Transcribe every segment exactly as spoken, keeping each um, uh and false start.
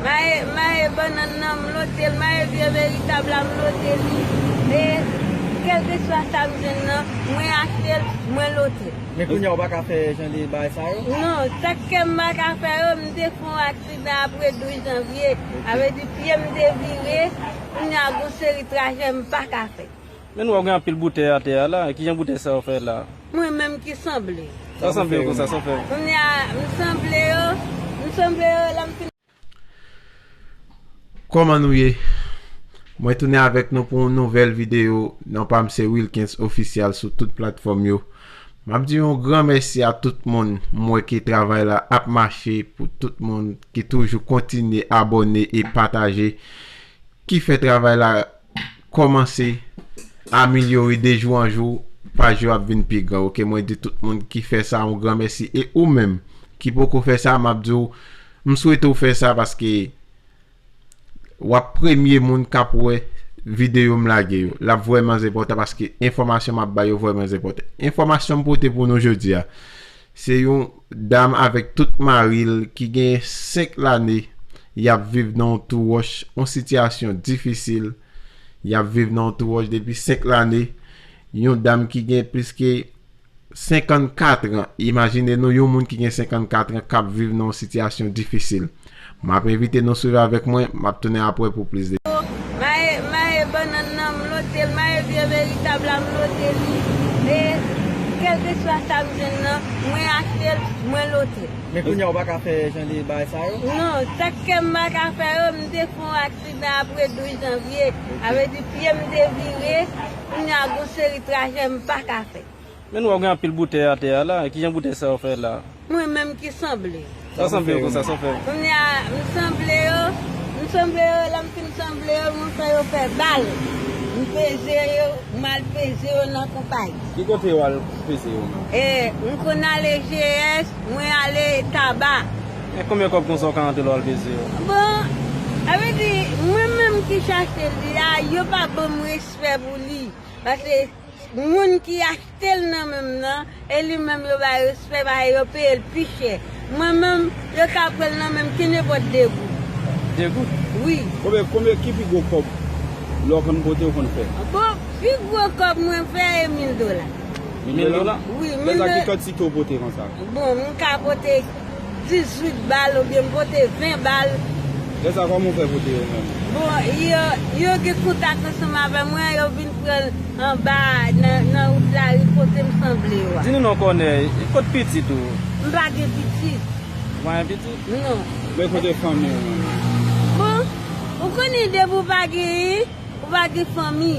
Maye, maye bannann nan, m lote l. Maye vye veritab la, m lote li. E kèlkeswa sa m jwenn nan, mwen achte l, mwen lote l. Men kounye a ou pa ka fè jan de bagay sa yo? Non, sa k fè m pa ka fè yo, m te fè yon aksidan apre douz janvye. Ok. Sa vle di pye m te vire, kounye a gon seri trajè m pa ka fè. Men nou wè gen anpil boutèy atè a la. Kijan boutèy sa yo fè la? Mwen menm ki sanble. Sa sanble yo konsa, sa fè yo? Kounye a, m sanble yo, m sanble yo, lè m fin. Kòman nou ye? Mwen tounen avèk nou pou yon nouvèl videyo. Non pa m se Wilkens Official sou tout platfòm yo. M ap di yon gran mèsi a tout moun m wè ke travay la ap mache, pou tout moun ki toujou kontinye abòne e pataje, ki fè travay la kòmanse amelyore de jou an jou, pa jou ap vin pi gran. Ok, mwen di tout moun ki fè sa yon gran mèsi. E ou menm ki poko fè sa, m ap di w, m swete w fè sa paske w ap premye moun k ap wè videyo m lage yo. L ap vrèman enpòtan paske enfòmasyon m ap bay yo vrèman enpòtan. Enfòmasyon m pote pou nou jodi a, se yon dam avèk tout mari l ki gen senk lane, y ap viv nan yon tou wòch, yon sitiyasyon difisil. Y ap viv nan yon tou wòch depi senk lane. Yon dam ki gen plis ke senkannkat an. Imajine nou, yon moun ki gen senkannkat an k ap viv nan yon sitiyasyon difisil. M ap envite nou swiv avèk mwen, m ap tounen apre pou plis detay. Maye, maye bannann nan, m lote l. Maye vye veritab la, m lote li. E kèlkeswa sa m jwenn nan, mwen achte l, mwen lote l. Men kounye a ou pa ka fè jan de bagay sa yo? Non, sa k fè m pa ka fè yo, m te fè yon aksidan apre douz janvye. Ok. Sa vle di pye m te vire, kounye a gon seri trajè m pa ka fè. Men nou wè gen anpil boutèy atè a la. Kijan boutèy sa yo fè la? Mwen menm ki sanble. Sa sanble yo konsa, sa fè yo? Kounye a, m sanble yo, m sanble yo, lè m fin sanble yo, mwen fè yo fè bal. M peze yo, m al peze yo nan konpayi. Ki kote yo al peze yo menm? E, m konn ale G S, mwen ale Taba. E konbyen kòb konsa ou ka rantre lè w al peze yo? Bon, sa vle di, mwen menm ki chache li a, yo pa ban m respè pou li. Paske moun ki achte l nan men m nan, e li menm yo ba l respè, paske yo peye l pi chè. Mwen menm, yo ka pran l nan men m ki nenpòt de goud. De goud? Wi. Konbyen, konbyen ki pi gwo kòb lè w konn pote ou konn fè? Bon, pi gwo kòb mwen fè e mil dola. Mil dola? Wi, mil dola. Lè sa ki kantite w pote konsa? Bon, m ka pote dizuit bal oubyen m pote ven bal. Lè sa kòman w fè pote yo menm? Bon, yo, yo gen kontak ansanm avè mwen, yo vin pran l anba nan, nan wout lari kote m sanble yo a. Di nou non Kònèy, kot pitit ou? M pa gen pitit. Ou pa gen pitit? Non. Men kote fanmi w menm? Bon, ou konnen depi w pa genyen, ou pa gen fanmi.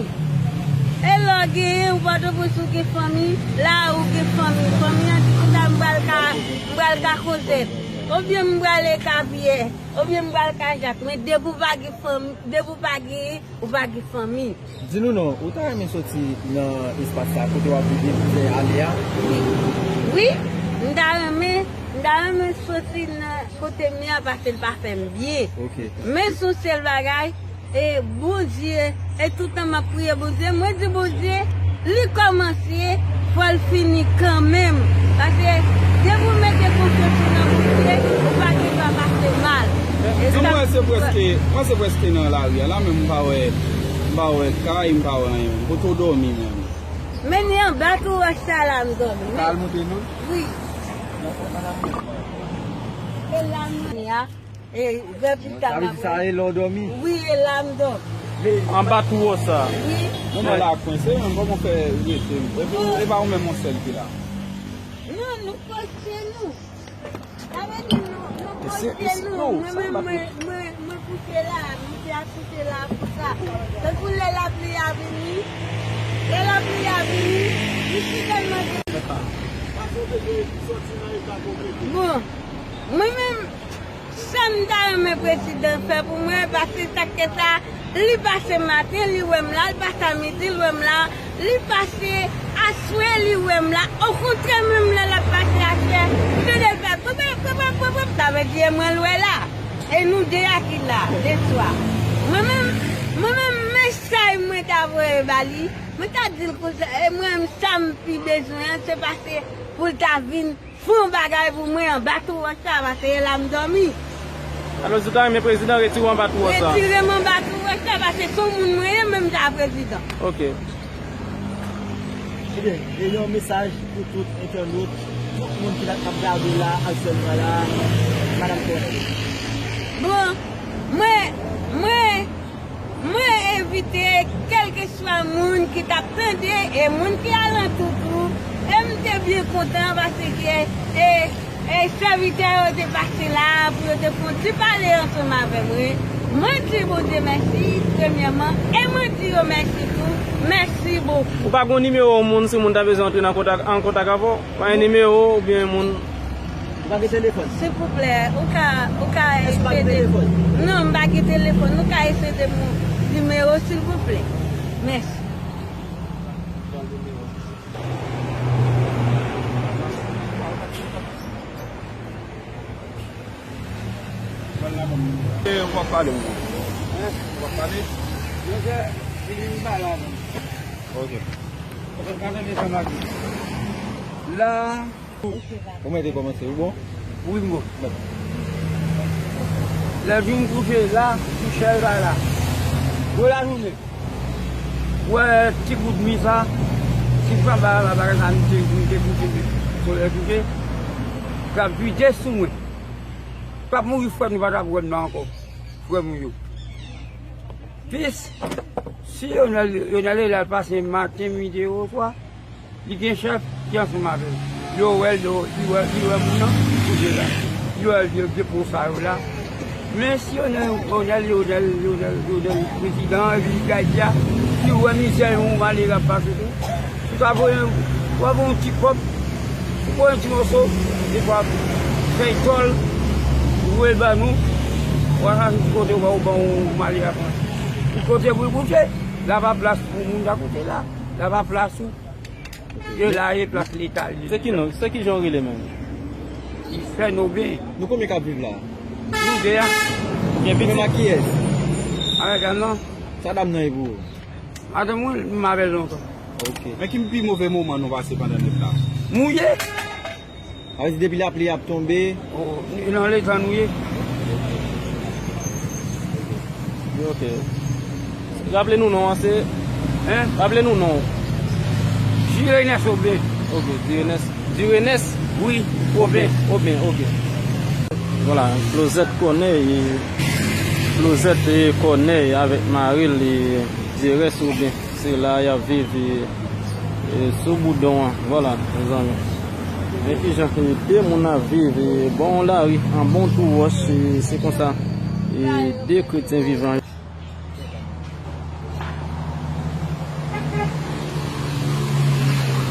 E lè w genyen, ou Pòtoprens ou gen fanmi, la ou gen fanmi. Fanmi an di konsa m pral ka, m pral ka Kozèt. Oubyen m prale ka Vyè. Oubyen m pral ka Jak. Men depi w pa gen fanmi, depi w pa genyen, ou pa gen fanmi. Di nou non, ou ta renmen soti nan espas sa kote w ap viv depi ale a? Wi. Wi, m ta renmen, m ta renmen soti nan kote m ye a paske l pa fè m byen. Ok. Men se yon sèl bagay, e Bondye, e tout tan m ap priye Bondye, mwen di Bondye, li kòmanse, fò l fini kanmenm. Paske depi w mete konfyans ou nan Bondye, ou pa gen dwa pase mal. E di m sa mwen se prèske, mwen se prèske nan lari a la, men m pa wè, m pa wè kay, m pa wè anyen. Kote w dòmi menm? Men ni anba tou wòch sa la m dòmi. Ou ka al montre nou l? Wi. E la m ye a. E, vè pita m ap. Sa vle di sa e la w dòmi? Wi, e la m dòmi. Anba tou wòch sa. Wi. Bon, mwen la kwense, men kòman w fè rete? Epi, e pa ou menm yon sèl ki la? Non, nou kwense nou. Sa vle di nou, nou kwense nou. Mwen menm, mwen, mwen, mwen kouche la, misye ap kouche la konsa. Tankou lè lapli a vini, lè lapli a vini, misye tèlman gen. Bon, mwen menm, sa m ta renmen prezidan fè pou mwen, paske sa k te sa, li pase maten, li wè m la, li pase a midi, li wè m la, li pase aswè, li wè m la. Okontrè, menm lè l ap pase aswè, m tande l fè pwep, pwep, pwep, pwep, pwep, sa vle di e mwen l wè la. E nou de a ki la, de swa. Mwen menm, mwen menm, mesaj mwen ta voye ba li, mwen ta di l konsa, e mwen menm, sa m pi bezwen an, se pase pou l ta vin fè yon bagay pou mwen anba tou wòch sa, paske e la m dòmi. Alò, si w ta renmen prezidan, retire w anba tou wòch sa. Retire m anba tou wòch la, paske se yon moun mwen ye, menm jan prezidan. Ok. Ebyen, e yon mesaj pou tout entènot, tout moun ki ap gade la aktyèlman la, Madanm Corneille. Bon, mwen, mwen, mwen envite kèlkeswa moun ki t ap tande e moun ki alantou tou, e m te byen kontan paske, e, e sèvitè yo te pase la pou yo te fè yon ti pale ansanm avè mwen. Mwen di Bondye mèsi, premyèman, e mwen di yo mèsi tou. Mèsi bokou. Ou pa gen nimewo yon moun, si moun ta bezwen antre nan kontak, an kontak avè w? Pa gen nimewo oubyen moun? Ou pa gen telefòn? Silvouplè, ou ka, ou ka eseye de... Non, m pa gen telefòn. Ou ka eseye de moun nimewo, silvouplè. Mèsi. E, w ap pale, mwen. Hein? W ap pale? Mwen fè, li vin pale avè m. Ok. Ou konn ka tande sa m ap di. La. Kòman te kòmanse? Ou bon? Wi, m bon. Lè vin kouche la, sou chèz la, la. Gwo lajounen. Ou wè ti bout mi sa, si pa ba la bagay sa, nou te, nou te kouche, solèy kouche, l ap vide sou mwen. P ap mouri frè m, li pa t ap wè m nan ankò. Frè m yo. Pis, si Yonèl, Yonèl e la l pase maten, midi, oswa, li gen chèf ki ansanm avè l. Yo wè l, yo, li wè, li wè moun nan, kote la. Li wè vye, vye pon sa yo la. Men si Yonèl, Yonèl, Yonèl, Yonèl, Yonèl, prezidan, epi Gaïtia, li wè mizè yon malere ap pase tou. Ou ka voye, w ap voye yon ti kòb, ou voye yon ti moso, epi w ap fè tòl, ou voye l ban nou, w ap chache ti kote w ba ou ban yon malere ap pran. Ti kote pou l kouche, la pa plas pou moun ta kouche la, la pa plas ou. E la e plas Leta li. Se ki non, se ki jan w rele menm? Ifèn Oben. Nou konbyen k ap viv la? Nou de a. Ou gen pitit? Ou menm ak kiyès? Avèk dam nan. Sa dam nan ye pou ou? Madanm mwen, m avè l lontan. Ok. Men ki pi move moman nou pase pandan nwit la? Mouye. Sa vle di depi lapli ap tonbe? Oh, e nan leta nou ye. Ok. Raple nou non an, se? Hein? Raple nou non. Direnès Oben. Ok, Direnès. Direnès? Wi, Oben. Oben, ok. Vwala, Claudette Corneille, Claudette Corneille avèk mari l, Direnès Oben. Se la y ap viv, e, e, sou Boudon an. Vwala, mezanmi. Men ki jan ke de moun ap viv, e, bò yon lari, an bon tou wòch, e, se konsa, e, de kretyen vivan.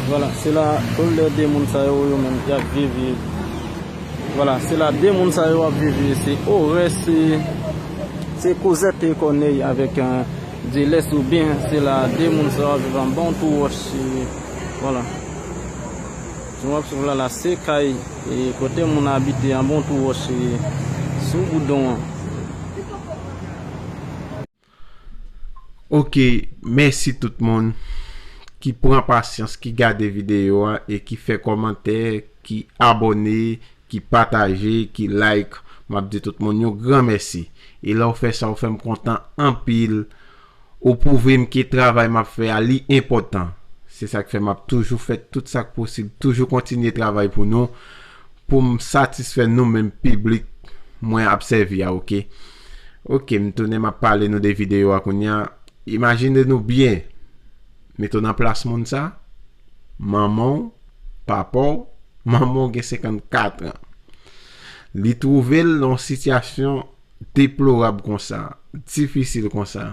Vwala, se la, tout lè de moun sa yo, yo menm, y ap viv, e, vwala, se la de moun sa yo ap viv, e, se Orès, e, se Kozèt e Kònèy avèk, e, Dyelès Oben, se la de moun sa yo ap viv an bon tou wòch, e, vwala. Jan w ap swiv la, la se kay, e, kote moun abite an bon tou wòch, e, sou Boudon an. Ok, mèsi tout moun ki pran pasyans, ki gade videyo a e ki fè kòmantè, ki abòne, ki pataje, ki like. M ap di tout moun yon gran mèsi. E lè w fè sa, w fè m kontan anpil. Ou pwouve m ke travay m ap fè a, li enpòtan. Se sa k fè m ap toujou fè tout sa k posib, toujou kontinye travay pou nou, pou m satisfè nou menm piblik mwen ap sèvi a, ok? Ok, m tounen m ap pale nou de videyo a kounye a. Imajine nou byen. Mete w nan plas moun sa. Manman w, papa w, manman w gen senkannkat an. Li twouve l nan yon sitiyasyon deplorab konsa, difisil konsa.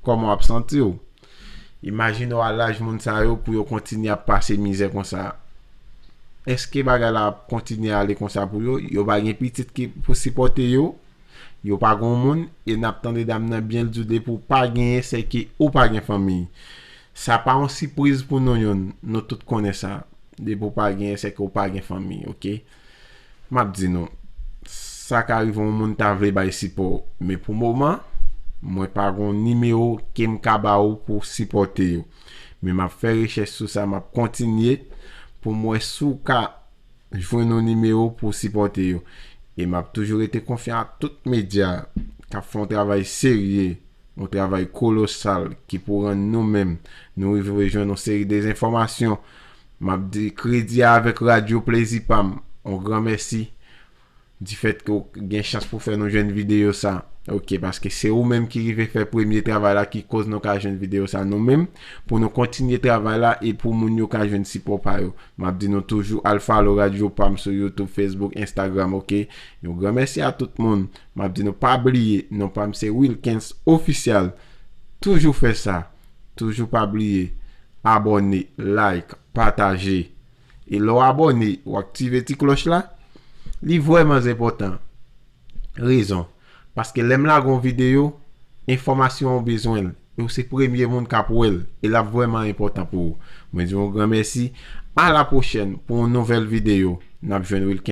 Kòman w ap santi w? Imajine w a laj moun sa yo pou yo kontinye ap pase mizè konsa. Èske bagay la ap kontinye ale konsa pou yo? Yo pa gen pitit ki pou sipòte yo? Yo pa gen moun, e n ap tande dam nan byen l di w depi w pa genyen, sèke ou pa gen fanmi. Sa pa yon sipriz pou nou youn, nou tout konnen sa. Depi w pa genyen, sèke w pa gen fanmi, ok? M ap di nou, sa ka rive yon moun ta vle bay sipò, men pou moman, mwen pa gen yon nimewo ke m ka ba ou pou sipòte yo. Men m ap fè rechèch sou sa, m ap kontinye pou m wè si w ka jwenn yon nimewo pou sipòte yo. E m ap toujou rete konfyan a tout medya k ap fè yon travay serye, yon travay kolosal ki pou rann nou menm nou rive jwenn yon seri de enfòmasyon. M ap di kredi a avèk radyo Plezi Pa M yon gran mèsi difèt ke w gen chans pou fè nou jwenn videyo sa. Ok, paske se ou menm ki rive fè premye travay la ki koz nou ka jwenn videyo sa nou menm, pou nou kontinye travay la e pou moun yo ka jwenn sipò pa yo. M ap di nou toujou al follow radyo pa m sou YouTube, Facebook, Instagram, ok? Yon gran mèsi a tout moun. M ap di nou pa bliye, non pa m se Wilkens Official. Toujou fè sa. Toujou pa bliye abòne, like, pataje. E lè w abòne, w aktive ti klòch la, li vrèman enpòtan. Rezon, paske lè m lage yon videyo, enfòmasyon an ou bezwen l, e w se premye moun k ap wè l, e l ap vrèman enpòtan pou ou. Mwen di w yon gran mèsi, a la pwochèn pou yon nouvèl videyo. N ap jwenn Wilkens.